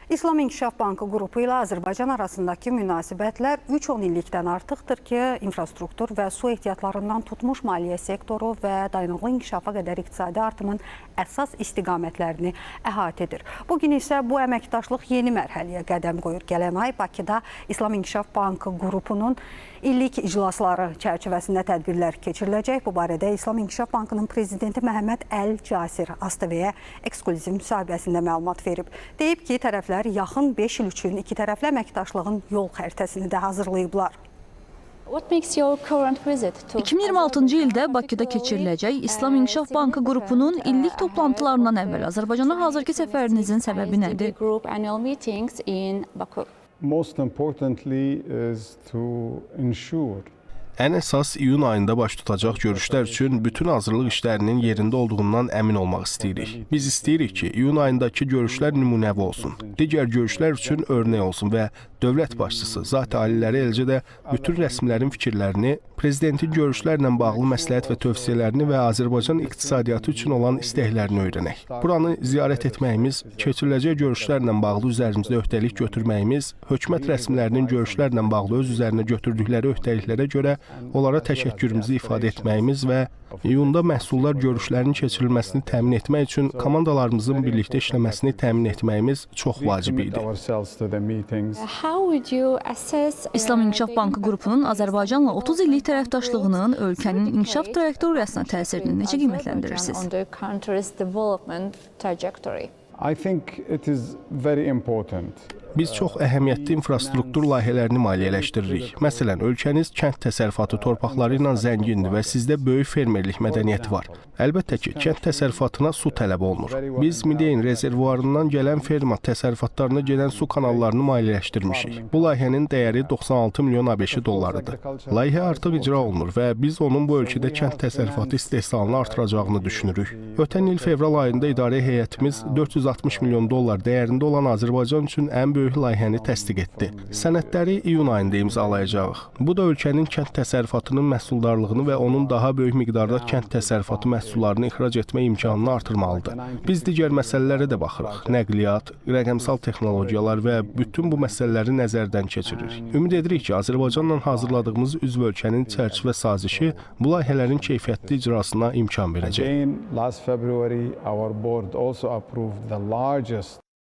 İslam İnkişaf Bankı qrupu ilə Azərbaycan arasındakı münasibətlər 3 10 illikdən artıqdır ki, infrastruktur və su ehtiyatlarından tutmuş maliyyə sektoru və dayanıqlı inkişafa qədər iqtisadi artımın əsas istiqamətlərini əhatə edir. Bu gün isə bu əməkdaşlıq yeni mərhələyə qədəm qoyur. Gələn ay Bakıda İslam İnkişaf Bankı qrupunun illik iclasları çərçivəsində tədbirlər keçiriləcək. Bu barədə İslam İnkişaf Bankının prezidenti Məhəmməd Əl Casir ASTV-yə eksklüziv müsahibəsində məlumat verib. Deyib ki, tərəflər yaxın 5 il üçün ikitərəfli əməkdaşlığın yol xəritəsini də hazırlayıblar. What makes your current visit to 2026-cı ildə Bakıda keçiriləcək İslam İnkişaf Bankı qrupunun illik toplantılarından əvvəl Azərbaycana hazırki səfərinizin səbəbi nədir? Group annual meetings in Baku. Most importantly is to ensure Ən əsas iyun ayında baş tutacaq görüşlər üçün bütün hazırlıq işlərinin yerində olduğundan əmin olmaq istəyirik. Biz istəyirik ki, iyun ayındakı görüşlər nümunəvi olsun, digər görüşlər üçün örnək olsun və dövlət başçısı, zat aliləri, eləcə də bütün rəsmilərin fikirlərini, prezidentin görüşlərlə bağlı məsləhət və tövsiyələrini və Azərbaycan iqtisadiyyatı üçün olan istəklərini öyrənək. Buranı ziyarət etməyimiz, keçiriləcək görüşlərlə bağlı üzərimizdə öhdəlik götürməyimiz, hökumət rəsmilərinin görüşlərlə bağlı öz üzərinə götürdükləri öhdəliklərə görə onlara təşəkkürümüzü ifadə etməyimiz və iyunda məhsuldar görüşlərin keçirilməsini təmin etmək üçün komandalarımızın birlikdə işləməsini təmin etməyimiz çox we vacib commit idi. Ourselves to the meetings. How would you assess İslam İnkişaf Bankı qrupunun Azərbaycanla 30 illik tərəfdaşlığının ölkənin inkişaf trayektoriyasına təsirini necə qiymətləndirirsiniz? On the country's development trajectory? I think it is very important. Biz çox əhəmiyyətli infrastruktur layihələrini maliyyələşdiririk. Məsələn, ölkəniz kənd təsərrüfatı torpaqları ilə zəngindir və sizdə böyük fermerlik mədəniyyəti var. Əlbəttə ki, kənd təsərrüfatına su tələb olunur. Biz Mideyn rezervuarından gələn ferma təsərrüfatlarına gedən su kanallarını maliyyələşdirmişik. Bu layihənin dəyəri 96 milyon ABŞ dollarıdır. Layihə artıq icra olunur və biz onun bu ölkədə kənd təsərrüfatı istehsalını artıracağını düşünürük. Ötən il fevral ayında idarə heyətimiz 460 milyon dollar dəyərində olan Azərbaycan üçün ən böyük layihəni təsdiq etdi. Sənədləri iyun ayında imzalayacağıq. Bu da ölkənin kənd təsərrüfatının məhsuldarlığını və onun daha böyük miqdarda kənd təsərrüfatı məhsullarını ixrac etmə imkanını artırmalıdır. Biz digər məsələlərə də baxırıq. Nəqliyyat, rəqəmsal texnologiyalar və bütün bu məsələləri nəzərdən keçiririk. Ümid edirik ki, Azərbaycanla hazırladığımız üzv ölkənin çərçivə sazişi bu layihələrin keyfiyyətli icrasına imkan verəcək. Again, last February, our board also approved the largest